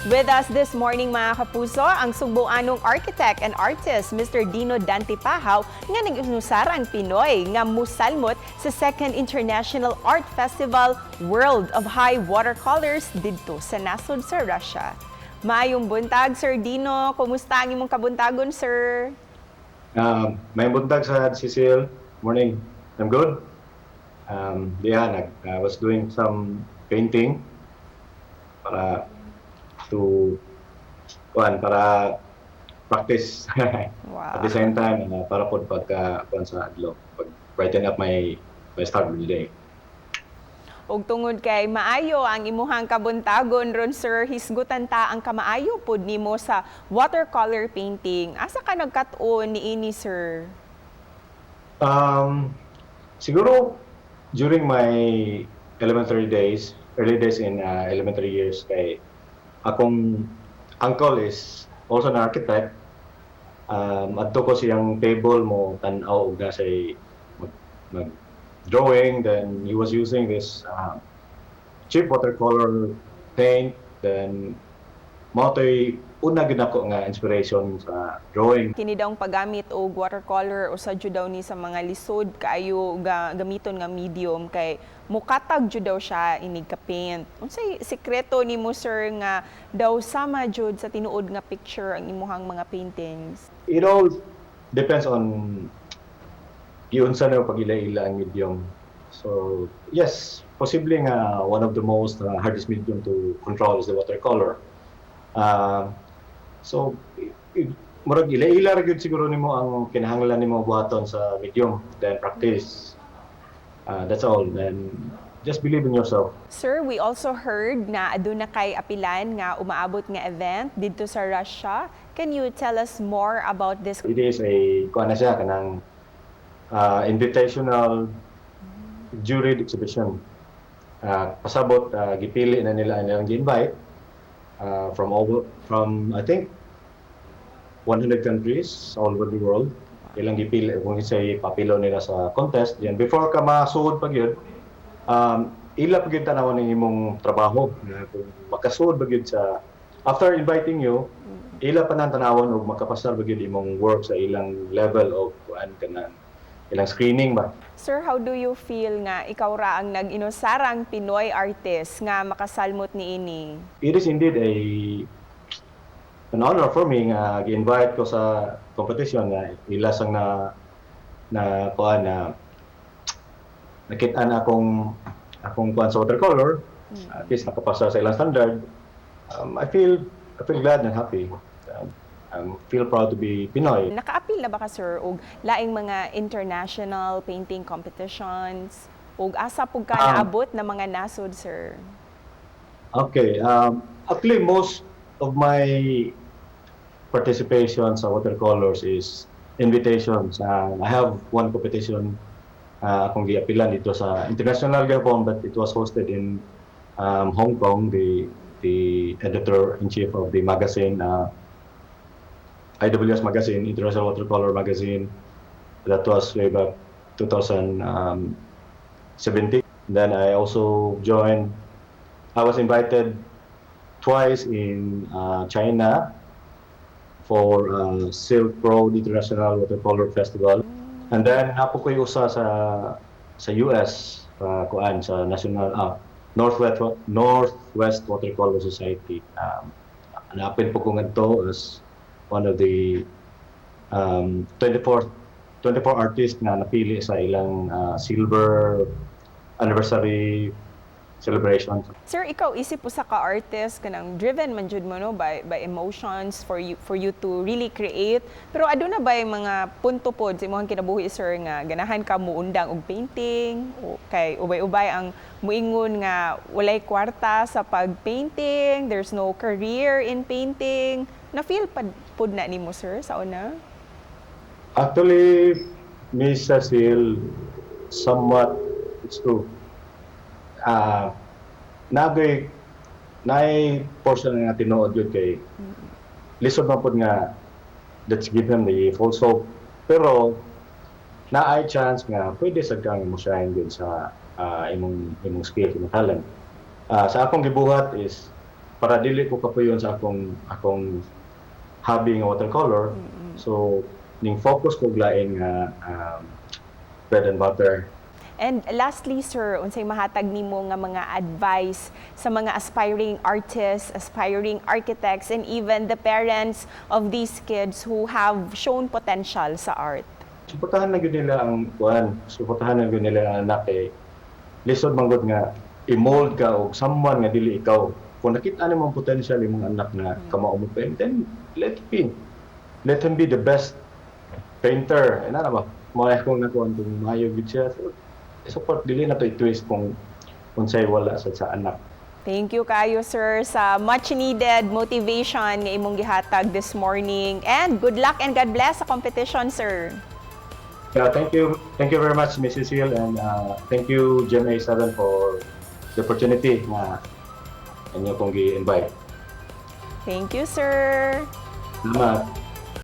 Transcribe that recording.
With us this morning, mga kapuso, ang Sugboanong architect and artist, Mr. Dino Dante Pahaw, nga nag-inusarang Pinoy nga musalmot sa Second International Art Festival World of High Watercolors didto sa nasod sa Russia. Maayong buntag, Sir Dino. Kumusta ang imong kabuntagon, sir? Maayong buntag sa Cecile. Morning. I'm good. Yeah, I was doing some painting para to kuan, para practice. At the same time, para pod pagka kuan sa adlaw, pag brighten up my start of the day. Ug tungod kay maayo ang imuhang kabuntagon ron, sir, hisgutan ta ang kamaayo pod nimo sa watercolor painting. Asa ka nagkat-on niini, sir? Siguro during my elementary days, early days in elementary years, kay akong uncle is also an architect. Adto ko siyang table mo tan-aw og naa siya'y mag drawing. Then he was using this cheap watercolor paint. Then mao to'y una gyud nako nga inspiration sa drawing. Kini daw ang paggamit og watercolor usa jud daw ni sa mga lisod kaayo gamiton nga medium kay mukatag jud daw siya inig ka paint. Unsay sikreto nimo, sir, nga daw sama jud sa tinuod nga picture ang imuhang mga paintings? It all depends on giunsa na pag-ila-ila ang medium. So, yes, posible nga one of the most hardest medium to control is the watercolor. So, murag ila-ila ra gyud siguro nimo ang kinahanglan nimo buhaton sa medium, then practice. That's all. Then just believe in yourself. Sir, we also heard na aduna kay apilan nga umaabot nga event didto sa Russia. Can you tell us more about this? It is a kuan na siya, kanang invitational juried exhibition. Pasabot gipili na nila ang ilang gi-invite from over from I think 100 countries all over the world. Ilang gipili kung say papilo nila sa contest. Yan before ka masuod pa gyud, ila pa gyud tan-awon ang imong trabaho. Na kung makasuod ba gyud sa after inviting you, ila pa nang tanawon og makapasar ba gyud imong work sa ilang level of kuan, kanang ilang screening ba. Sir, how do you feel nga ikaw ra ang nag-inusarang Pinoy artist nga makasalmot niini? It is indeed a an honor for me nga gi-invite ko sa competition nga ila sang na na kuan na nakit-an akong kuan sa watercolor, at least nakapasa sa ilang standard. I feel glad and happy. I feel proud to be Pinoy. Nakaapil na ba ka, sir, og laing mga international painting competitions? Ug asa pug ka naabot na mga nasod, sir? Okay. Actually, most of my participation sa watercolors is invitations. I have one competition akong giapilan dito sa international gihapon, but it was hosted in Hong Kong. The editor-in-chief of the magazine, IWS magazine, International Watercolor Magazine, that was way back 2017. Then I also joined, I was invited twice in China for Silk Road International Watercolor Festival. And then naa po ko'y usa sa US, kuan sa National Northwest Watercolor Society. Naapil po ko ngadto as one of the 24 artists na napili sa ilang silver anniversary celebration. Sir, ikaw isip usa ka artist, kanang driven man jud mo, no, by emotions for you to really create. Pero aduna ba yung mga punto pod sa imong kinabuhi, sir, nga ganahan ka muundang og painting o kay ubay-ubay ang muingon nga walay kwarta sa pag-painting, there's no career in painting? Na feel pa pod na nimo, sir, sa una? Actually, Miss Cecile, somewhat it's true. Nagoy naay portion nga tinuod yun kay lisod man pod nga let's give him the false hope. Pero naay chance nga pwede sad kang mo shine din sa imong skill, imong talent. Sa akong gibuhat is Para dili ko kapuyon sa akong hobby nga watercolor. So ning focus ko og lain nga bread and butter. And lastly, sir, unsay mahatag nimo nga mga advice sa mga aspiring artists, aspiring architects, and even the parents of these kids who have shown potential sa art? Suportahan na gyud nila ang kuan, suportahan na gyud nila ang anak kay lisod man gud nga i-mold ka og someone nga dili ikaw. Kung nakita nimo ang potential imong anak na kamao mo paint, then let it be. Let him be the best painter. Ana na ba? Mao akong nakuan, kung maayo gyud siya. So, support, dili na to i-twist kung unsay wala sa anak. Thank you kayo, sir, sa much needed motivation nga imong gihatag this morning. And good luck and God bless sa competition, sir. Yeah, thank you. Thank you very much, Mrs. Hill, and thank you, GMA 7, for the opportunity na inyo kong gi-invite. Thank you, sir. Salamat.